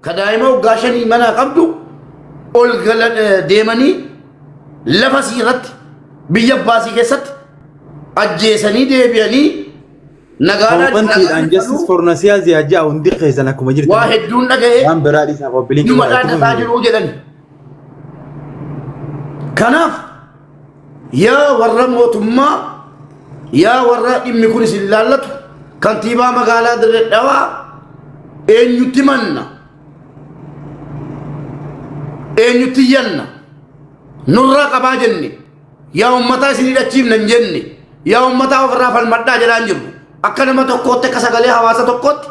Ka daa'ima waggaa shanii manaa qabdu ol galan deemanii lafa sii irratti biyya abbaa sii keessatti ajjeesanii deebi'anii nagaadhaan Koomantiidhaan justice for Nasiyaa Ziyaajaa hundi keessan akkuma waa jirtan hedduun dhaga'ee waan biraa dhiisaa qophiiliin numa dhaadataa jiruu jedhan. Kanaaf yaa warra mootummaa yaa warra dhimmi kun isin laallatu kantiibaa magaalaa Dirree Dhawaa eenyutti manna eenyutti yanna nurraa qabaa jenne yaa ummataa isin hidhachiifna hin jenne yaa ummataa ofirraa falmadhaa jedhaan jiru akka nama tokkootti akka sagalee hawaasa tokkootti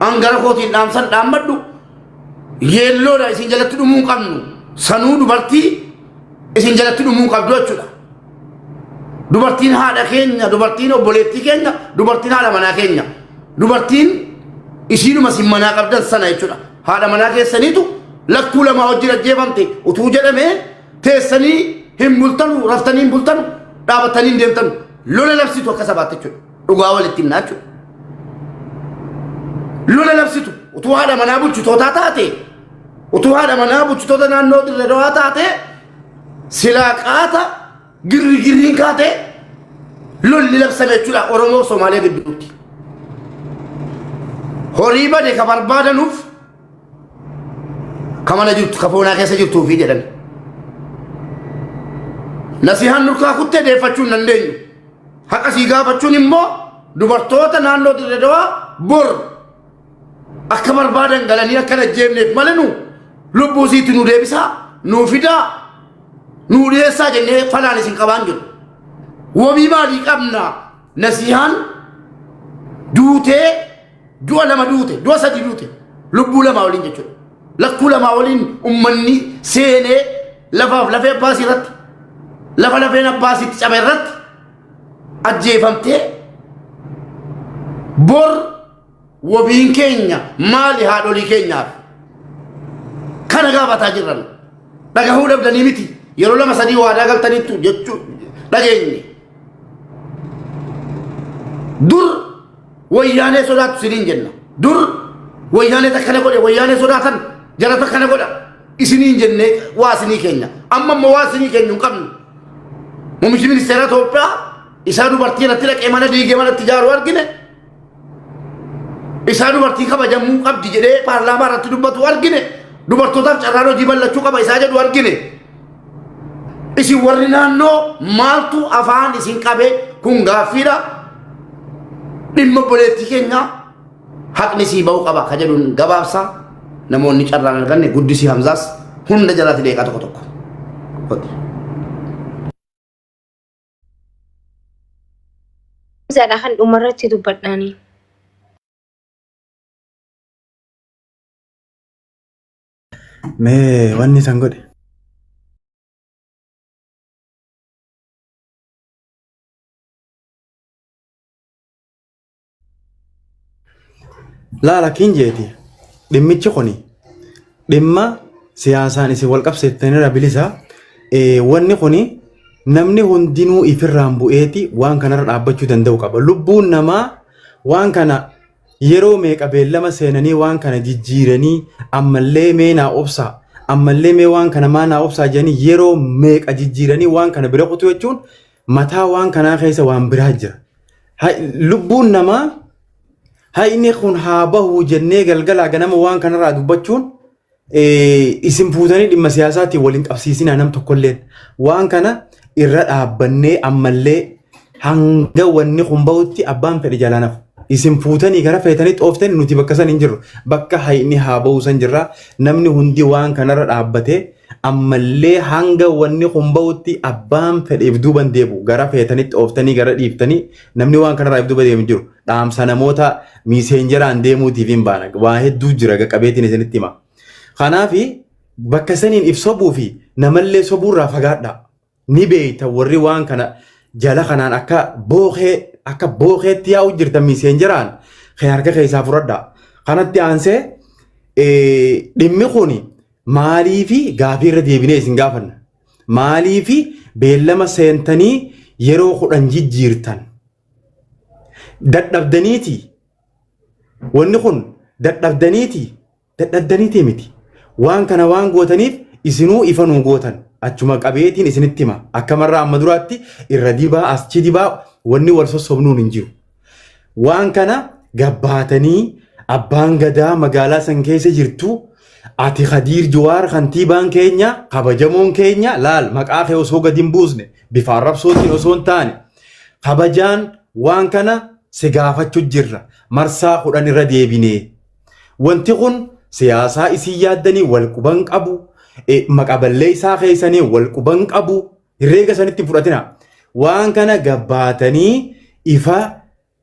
an gara kootiin dhaamsan dhaammadhu yeelloodha isin jalatti dhumuu hin qabnu sanuu dubartii isin jalatti dhumuu hin qabdu jechuudha. Dubartiin haadha keenya, dubartiin obboleettii keenya, dubartiin haadha manaa keenya. Dubartiin isiinuma isin manaa qabdan sana jechuudha. Haadha manaa keessaniitu lakkuu lamaa wajjin ajjeefamte utuu jedhamee teessanii hin bultanu, raftanii hin bultanu, dhaabattanii hin deemtanu. Lola labsitu akka sabaatti jechuudha. Dhugaa walitti himnaa jechuudha. Lola labsitu utuu haadha manaa bulchitootaa taate utuu haadha manaa bulchitoota naannoo Dirree Dawaa taate silaa qaata girrigirriin kaate lolli labsame jechuudha Oromoo fi Somaalee gidduutti. Horii bade ka barbaadanuuf ka mana jirtu ka foonaa keessa jirtuufi jedhan. Nasihaan nurkaa kuttee deeffachuu hin dandeenyu. Haqa sii gaafachuun immoo dubartoota naannoo Dirree Dawaa bor akka barbaadan galanii akka hin ajjeefneef malee nu lubbuu isiitti nu deebisaa nu fidaa nu dhiyeessaa jennee falaan isin qabaan jiru. Wabii maalii qabna nasihaan duutee du'a lama duute du'a sadi duute lubbuu lamaa waliin jechuudha. Lakkuu lamaa waliin ummanni seenee lafaaf lafee abbaasii irratti lafa lafeen abbaasiitti cabe irratti ajjeefamtee bor wabiin keenya maali haadholii keenyaaf kana gaafataa jirran dhagahuu dhabdanii miti yeroo lama sadii waadaa galtaniittu jechuu dhageenye dur wayyaanee sodaattu isiniin jenna dur wayyaanee takkana godhe wayyaanee sodaatan jara takkana godha isiniin jennee waa isinii keenya amma immoo waa isinii keenyu hin qabnu Muummichi ministeera Itoophiyaa isaa dubartii irratti dhaqee mana diigee manatti ijaaru argine. Isaa dubartii kabajamuu qabdi jedhee paarlaamaa irratti dubbatu argine. Dubartootaaf carraan hojii bal'achuu qaba isaa jedhu argine. Isin warri naannoo maaltu afaan isin qabe kun gaaffiidha. Dhimma obboleettii keenyaa haqni sii ba'uu qaba ka jedhuun gabaabsa namoonni carraan arganne guddisii Hamzaas hunda jalaatti deeqaa tokko tokko. Koti. Hamzaadha kan dhumarratti dubbadhaanii. Mee wanni san godhe. Laala kiin jeeti dhimmichi kuni dhimma siyaasaan isin wal qabsiiftanirra bilisa. Wanni kuni namni hundinuu ifirraan bu'eeti waan kanarra dhaabbachuu danda'u qaba. Lubbuun namaa waan kana yeroo meeqa beellama seenanii waan kana jijjiiranii ammallee mee naa obsaa ammallee mee waan kana maa naa obsaa jedhanii yeroo meeqa jijjiiranii waan kana bira kutu jechuun mataa waan kanaa keessa waan biraa jira. Lubbuun namaa hayni kun haa bahu jennee galgalaa ganama waan kanarraa dubbachuun isin fuutanii dhimma siyaasaatiin waliin qabsiisinaa nam tokkolleen waan kana irra dhaabbannee ammallee hanga wanni kun bahutti abbaan fedhe jalaan hafu. Isin fuutanii gara feetanitti ooftanii nuti bakka san hin jirru. Bakka hayni haa bahu san jirra. Namni hundi waan kanarra dhaabbatee ammallee hanga wanni kun bahutti abbaan fedhe if duuban deebu gara feetanitti ooftanii gara dhiiftanii namni waan kanarraa if duuba deemu jiru dhaamsa namoota miiseenjeraan deemuutiif hin baana waa hedduu jira qaqqabeetiin isinitti hima. Kanaaf bakka saniin if sobuu fi namallee sobuurraa fagaadhaa. Ni beeyta warri waan kana jala kanaan akka bookee akka bookeetti yaa'u jirtan miiseenjeraan kee harka keessaa fudhadhaa. Kanatti aansee dhimmi kun Maaliifi gaafii irra deebinee isin gaafanna. Maaliifi beellama seentanii yeroo 10 jijjiirtan? Dadhabdaniiti. Wanni kun dadhabdaniiti. Dadhabdaniitii miti. Waan kana waan gootaniif isinuu ifa nuu gootan. Achuma qabeetiin isinitti hima. Akkamarraa amma duraatti irra dibaa aschi dibaa wanni wal sossobnuun hin jiru. Waan kana gabbaatanii abbaan gadaa magaalaa san keessa jirtu ati Khadiir Jawaar kantiibaan keenya kabajamoon keenya laal maqaa kee osoo gadi hin buusne bifa arrabsootiin osoo hin taane kabajaan waan kana si gaafachuu jirra marsaa 10 irra deebinee. Wanti kun siyaasaa isin yaaddanii wal quban qabu, maqa balleessaa keessanii wal quban qabu, herreega sanitti hin fudhatina. Waan kana gabbaatanii ifa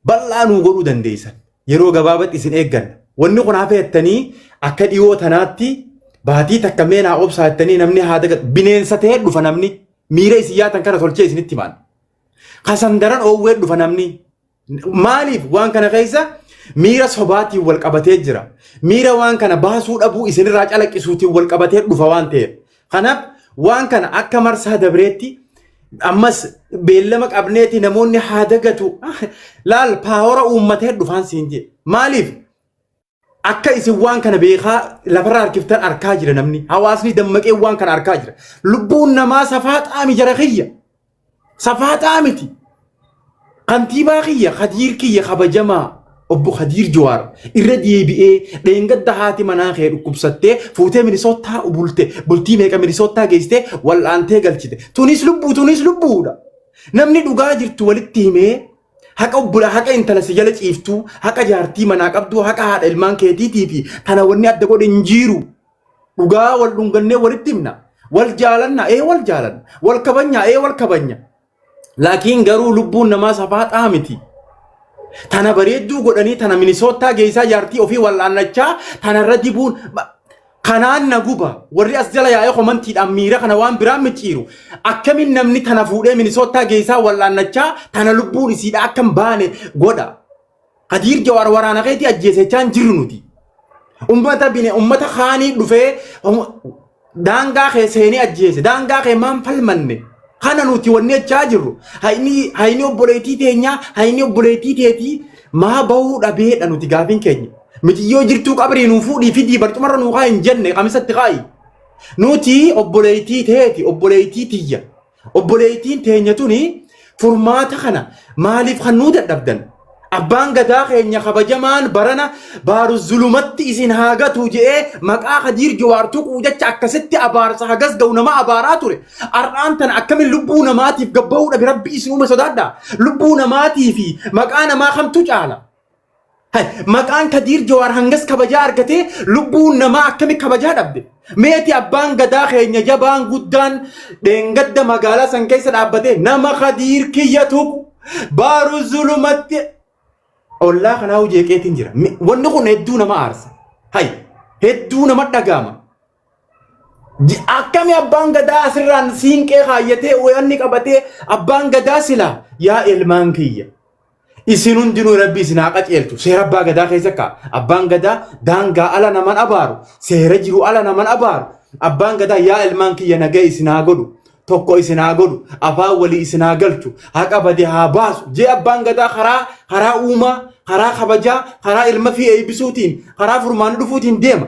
bal'aa nuu godhuu dandeessan. Yeroo gabaabatti isin eegganna. Wanni kun hafe jettanii akka dhiyoo tanaatti baatii takka mee naa obsaa jettanii namni haa dagatu. Bineensa ta'ee dhufa namni. Miira isin yaatan kana tolchee isinitti himaan. Kasan daran oowwee dhufa namni. Maaliif waan kana keessa miira sobaatiin wal qabatee jira. Miira waan kana baasuu dhabuu isinirraa calaqqisuutiin wal qabatee dhufa waan ta'eef. Kanaaf waan kana akka marsaa dabreetti ammas beellama qabneeti namoonni haa dagatu. Laal paawara uummatee dhufaan siin jedhe. Maaliif akka isin waan kana beekaa lafarra harkiftan arkaa jira namni. Hawaasni dammaqee waan kana arkaa jira. Lubbuun namaa safaaxaa mi jara kiyya. Safaaxaa miti. Kantiibaa kiyya Kadiir kiyya kabajamaa obbo Kadiir Jawaar irra deebi'ee dheengadda haati manaa kee dhukkubsattee fuutee Minisoottaa bulte bultii meeqa Minisoottaa geessitee wal'aantee galchite. Tunis lubbuu tunis lubbuudha. Namni dhugaa jirtu walitti himee Haqa obbola haqa intala si jala ciiftuu, haqa jaartii manaa qabduu, haqa haadha ilmaan keetiitii fi tana wanni adda godhe hin jiru. Dhugaa wal dhungannee walitti himna. Wal jaalanna, ee wal jaalanna. Wal kabanya, ee wal kabanya. Laakiin garuu lubbuun namaa safaaxaa miti. Tana bareedduu godhanii tana Minisoottaa geessaa jaartii ofii wal'aannachaa tanarra dibuun Kanaan na guba. Warri as jala yaa'ee komantiidhaan miira kana waan biraan micciiru. Akkamiin namni tana fuudhee Minisoottaa geessaa wal'aannachaa tana lubbuun isiidha akka hin baane godha. Kadiir Jawaar waraana keetii ajjeesechaa hin jirru nuti. Ummata bine ummata kaanii dhufee daangaa kee seenee ajjeese daangaa kee maan falmanne. Kana nuti wanni jechaa jirru. Hayni hayni obboleettii teenyaa hayni obboleettii teetii maa bahuu dhabeedha nuti gaafiin keenya. Miciyyoo jirtuu qabrii nuu fuudhii fidii barcumarra nuu kaa'i hin jenne kamisatti kaa'i. Nuti obboleettii teeti obboleettii tiyya. Obboleettiin teenya tuni furmaata kana maaliif kan nuu dadhabdan? Abbaan gadaa keenya kabajamaan barana baaru zulumatti isin haa gatu je'ee maqaa Kadiir Jawaar tuquu jecha akkasitti abaarsa hagas ga'u nama abaaraa ture. Har'aan tana akkamin lubbuu namaatiif gabba'uu dhabe rabbi isin uume sodaadha. Lubbuu namaatii fi maqaa namaa kamtu caala? Hay, maqaan Kadiir Jawaar hangas kabajaa argatee lubbuun namaa akkami kabajaa dhabde? Meeti abbaan gadaa keenya jabaan guddaan dheengadda magaalaa san keessa dhaabbatee nama Kadiir kiyya tuqu baaru zulumatti ollaa kanaa jeeqeetiin jira. Wanni kun hedduu nama aarsa. Hay, hedduu nama dhaga'ama. Akkami abbaan gadaa asirraan siinqee kaayyatee wanni qabatee abbaan gadaa silaa yaa ilmaan kiyya. Isin hundinuu rabbi isin haa qaceelchu. Seera abbaa gadaa keessa kaa. Abbaan gadaa daangaa ala naman abaaru. Seera jiru ala naman abaaru. Abbaan gadaa yaa ilmaan kiyya nagaa isin haa godhu. Tokko isin haa godhu. Afaan walii isin haa galchu. Haqa bade haa baasu. Jee abbaan gadaa karaa karaa uumaa, karaa kabajaa, karaa ilma fi eebbisuutiin, karaa furmaanni dhufuutiin deema.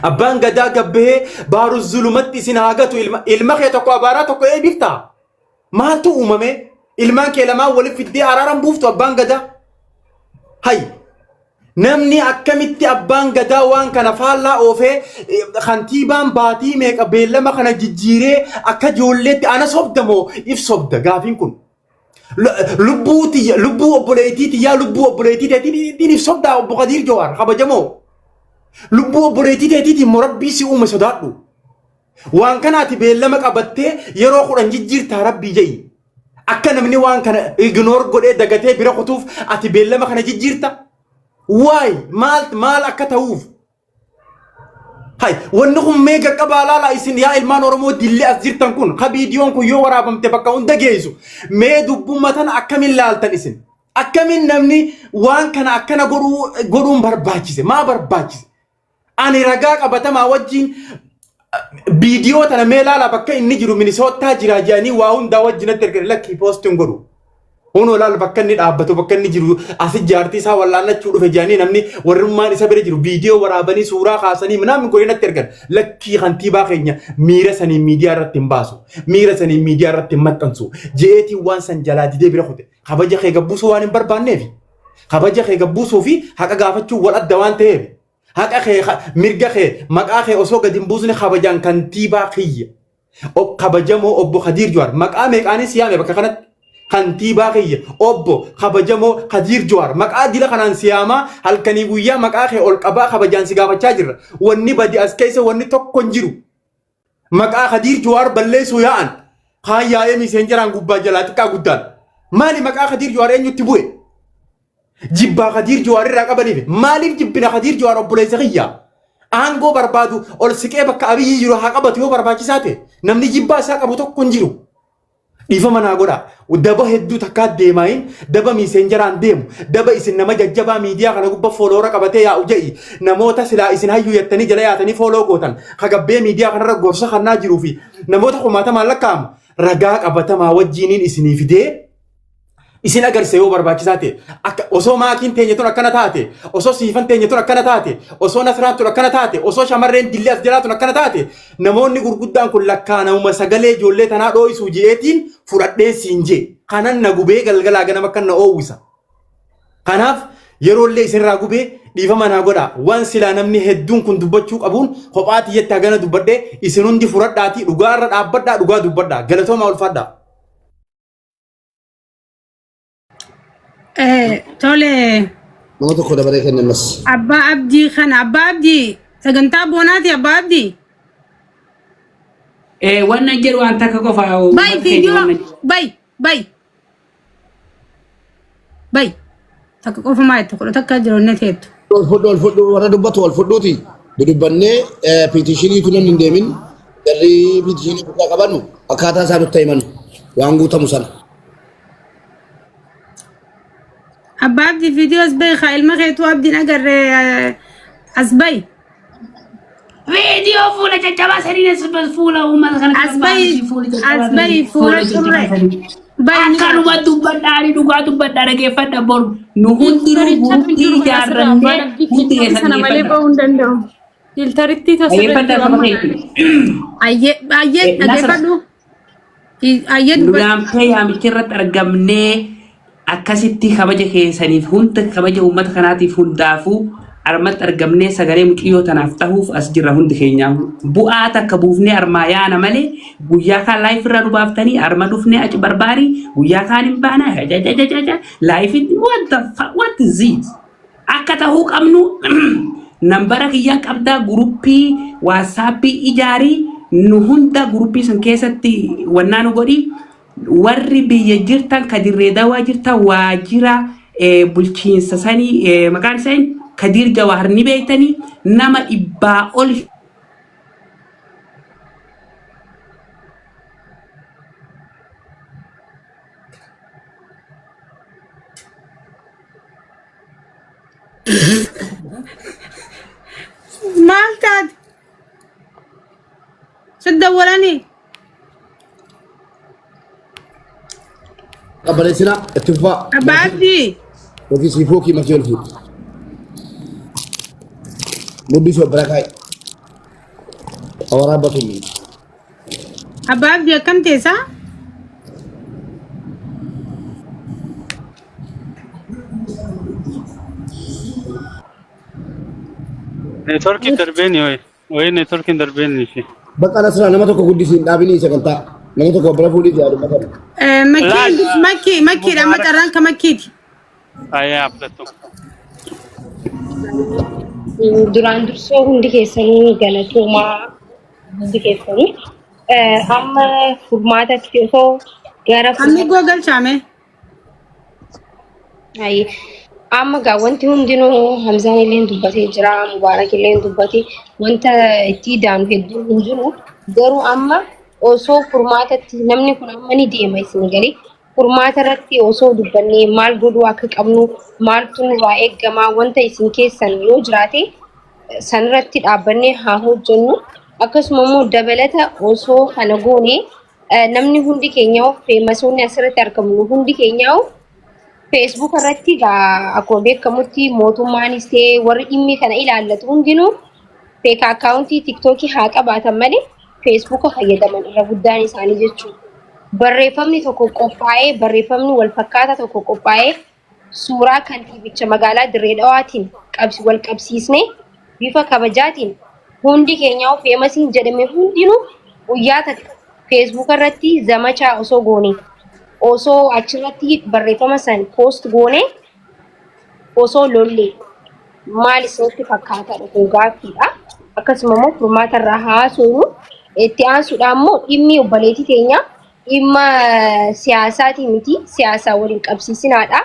Abbaan gadaa gabbahee baaru zulumatti isin haa gatu ilma ilma kee tokko abaaraa tokko eebbiftaa. Maaltu uumame? Ilmaan kee lamaan walitti fiddee araaran buuftu abbaan gadaa. Hay! Namni akkamitti abbaan gadaa waan kana faallaa oofee kantiibaan baatii meeqa beellama kana jijjiiree akka ijoolleetti ana sobda moo if sobda gaafiin kun. Lubbuu tiyya lubbuu obboleettii tiyyaa lubbuu obboleettii teetiin if sobdaa obbo Kadiir Jawaar kabajamoo. Lubbuu obboleettii teetiitiin moo rabbii si uume sodaadhu. Waan kana ati beellama qabattee yeroo 10 jijjiirtaa rabbii ja'i. Akka namni waan kana ignore godhee dagatee bira kutuuf ati beellama kana jijjiirta. Waay maal maal akka ta'uuf. Hay wanni kun mee qaqqabaa laalaa isin yaa ilmaan Oromoo dillee as jirtan kun ka viidiyoon kun yoo waraabamte bakka hunda geessu mee dubbumma tana akkamiin laaltan isin. Akkamiin namni waan kana akkana godhuu godhuun barbaachise maa barbaachise. Ani ragaa qabatamaa wajjin viidiyoo tana mee laala bakka inni jiru Minisoottaa jira jedhanii waa hundaa wajjin natti ergani lakkii poostiin godhu. Hunoo laal bakka inni dhaabbatu bakka inni jiru asi jaartii isaa wallaannachuu dhufe jedhanii namni warrummaan isa bira jiru viidiyoo waraabanii suuraa kaasanii minaamin godhee natti ergan. Lakkii kantiibaa keenya miira saniin miidiyaa irratti hin baasu. Miira saniin miidiyaa irratti hin maxxansu. Je'eetiin waan san jalaa didee bira kute. Kabaja kee gabbuusuu waan hin barbaanneef. Kabaja kee gabbuusuu fi haqa gaafachuun wal adda waan ta'eef. Haqa kee mirga kee maqaa kee osoo gadi hin buusne kabajaan kantiibaa kiyya. Kabajamoo obbo Kadiir Jawaar maqaa meeqaanis yaame bakka kanatti kantiibaa kiyya obbo kabajamoo Kadiir Jawaar maqaa dila kanaan si yaamaa halkanii guyyaa maqaa kee ol qabaa kabajaan si gaafachaa jirra. Wanni badi as keessa wanni tokko hin jiru. Maqaa Kadiir Jawaar balleessuu yaa'an kaan yaa'ee miseenjaraan gubbaa jalaa xiqqaa guddaan. Maali maqaa Kadiir Jawaar eenyutti bu'e? Jibbaa Kadiir Jawaar irraa qabaniif maaliif jibbina Kadiir Jawaar obboleessa kiyya? Aangoo barbaadu ol siqee bakka Abiyyi jiru haa qabatu yoo barbaachisaa ta'e namni jibbaa isaa qabu tokko hin jiru. Dhiifama naa godha. Daba hedduu takkaa deemaayin daba miiseenjaraan deemu daba isin nama jajjabaa miidiyaa kana gubba fooloora qabatee yaa'u je'i namoota silaa isin hayyuu jettanii jala yaatanii fooloo gootan kagabbee miidiyaa kanarra gorsa kannaa jiruu fi namoota kumaatamaan lakkaa'amu ragaa qabatamaa wajjiiniin isinii fidee isin agarsiisa yoo barbaachisaa ta'e akka osoo maakiin teenya tun akkana taate osoo siifan teenya tun akkana taate osoo nasraan tun akkana taate osoo shamarreen dilli as jalaa tun akkana taate namoonni gurguddaan kun lakkaanamuma sagalee ijoollee tanaa dhoo'isuu je'eetiin fudhadheen siin jee kanan na gubee galgalaa ganama kan na oowwisa. Kanaaf yeroollee isinirraa gubee dhiifama naa godhaa waan silaa namni hedduun kun dubbachuu qabuun kophaa tiyyatti hagana dubbadhee isin hundi furadhaatii dhugaa irra dhaabbadhaa dhugaa dubbadhaa galatoomaa ulfaadhaa. Tole Nama tokko dabaree kenne ammas. Abbaa abdii kana abbaa abdii sagantaa boonaati abbaa abdii. Wannan jedhu waan takka qofa Bay uummata keenya viidiyoo wannan bay bay bay takka qofa maa itti 11 jiru inni teettu. Ol fudhu ol fudhu warra dubbatu ol fudhuuti. Dudubbannee piitishinii tunan hin deemin jarri piitishinii guddaa qabanu akkaataa isaa nutti himan waan guutamu sana. Abbaa abdii viidiyoo as bahi kaa ilma keetuu abdiin agarree as bahi. Viidiyoo fuula caccabaa saniin as fuula uummata kana As bahi as bahi fuula curree. Bahi ni Akkanuma dubbadhaa dhugaa dubbadhaa dhageeffadha boru nu hundinuu guruppii ijaarrannee hundi keessan sana malee dhageeffadha. bahuu hin danda'u. Filtaritti Dhageeffadha tasirratti saba keetti. Ayyee ayyee Nasra. dhageeffadhu. Ayyee Nu dubbadhu. yaamtee yaamicha irratti argamnee akkasitti kabaja keessaniif hunda kabaja uummata kanaatiif hundaafuu armatti argamnee sagalee muciyyoo tanaaf tahuuf as jirra hundi keenyaa. Bu'aa takka buufnee armaa yaana malee guyyaa kaan laayif irraa nu baaftanii arma dhufnee achi barbaarii guyyaa kaan hin baanaa jajajajaja laayifitti what the fuck what is this? Akka tahuu qabnu nambara kiyyaan qabdaa guruppii waatsaappii ijaarii nu hunda guruppii san keessatti wannaa nu godhi warri biyya jirtan ka dirree dawaa jirtan waajjira bulchiinsa sanii maqaan isaa Kadiir Jawaar ni beektanii nama dhibbaa ol Maal taate? Si dawwalanii? Qabbaneessinaa itti fufaa. Abbaa abdii. Yookiin siifoo kii makii ol fuudhu. Guddisuu abbara kaa'i. Awwaraa batu. Abbaa abdii akkam teessaa? Neetworkiin darbeeni wayi. Wayi neetworkiin darbeeni ishee. Bakka Nasraa nama tokko guddisii hin dhaabinii sagantaa. Nama tokko bira fuudhii fi dubbatan. Makkiin makkii makkiidha amma carraan ka makkiiti. Ayyaa fudhattu. Duraan dursoo hundi keessanii galatoomaa hundi keessanii. Amma furmaatatti osoo gara Hammi googalchaame. Ayi. Amma gaa wanti hundinuu Hamzaan illee dubbatee jira, Mubaarak illee dubbate, wanta itti daanu hedduun hin jiru. Garuu amma osoo furmaatatti namni kun amma ni deema isin galee furmaata irratti osoo dubbannee maal godhuu akka qabnu maaltu nurraa eegamaa wanta isin keessan yoo jiraate sanirratti dhaabbannee haa hojjennu. Akkasuma immoo dabalata osoo kana goone namni hundi keenya feemasoonni asirratti argamnu hundi keenya Facebook irratti egaa akkuma beekamutti mootummaanis ta'ee warri dhimmi kana ilaallatu hundinuu fake akkaawuntii tiktookii haa qabaatan malee feesbuuka fayyadaman irra guddaan isaanii jechuudha. Barreeffamni tokko qophaa'ee barreeffamni wal fakkaataa tokko qophaa'ee suuraa kantiibicha magaalaa Dirree Dhawaatiin wal qabsiisnee bifa kabajaatiin hundi keenyaa feemasiin jedhame hundinuu guyyaa takka feesbuuka irratti zamachaa osoo goone osoo achirratti barreeffama san poost goone osoo lollee maal isinitti fakkaata kun gaaffiidha. Akkasuma immoo furmaata irraa haasofnu itti aansuudhaan immoo dhimmi obboleettii teenyaa dhimma siyaasaatii miti siyaasaa waliin qabsiisinaadha.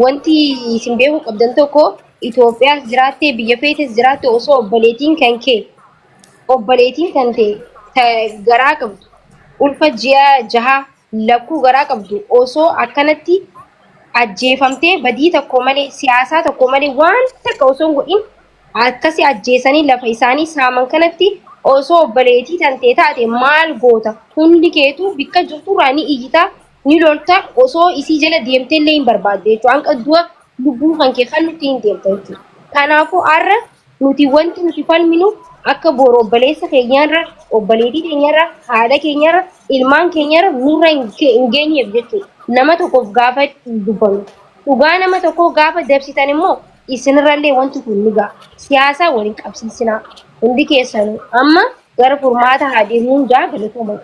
Wanti isin beekuu qabdan tokko Itoophiyaas jiraattee biyya feetes jiraatte osoo obboleettiin kan kee obboleettiin kan ta'e garaa qabdu ulfa ji'a jaha lakkuu garaa qabdu osoo akkanatti ajjeefamtee badii tokko malee siyaasaa tokko malee waan takka osoo hin godhin akkasi ajjeesanii lafa isaanii saaman kanatti osoo obboleettii tantee taate maal goota? Hundi keetuu bikka jirturraa ni iyyita, ni lolta, osoo isii jala deemtee illee hin barbaadde jechuudha. Hanqa du'a lubbuu kan kee kan nutti hin deemta jechuudha. Kanaafuu har'a nuti wanti nuti falminu akka boru obboleessa keenyarra, obboleettii teenyarra, haadha keenyarra, ilmaan keenyarra nurra hin geenyeef jechuudha. Nama tokkoof gaafa dubbannu. Dhugaa nama tokkoo gaafa dabsitan immoo isinirrallee wanti kun ni ga'a. Siyaasaa waliin qabsiisinaa. Hundi keessanuu amma gara furmaata haa deemnuun jaa galatooma.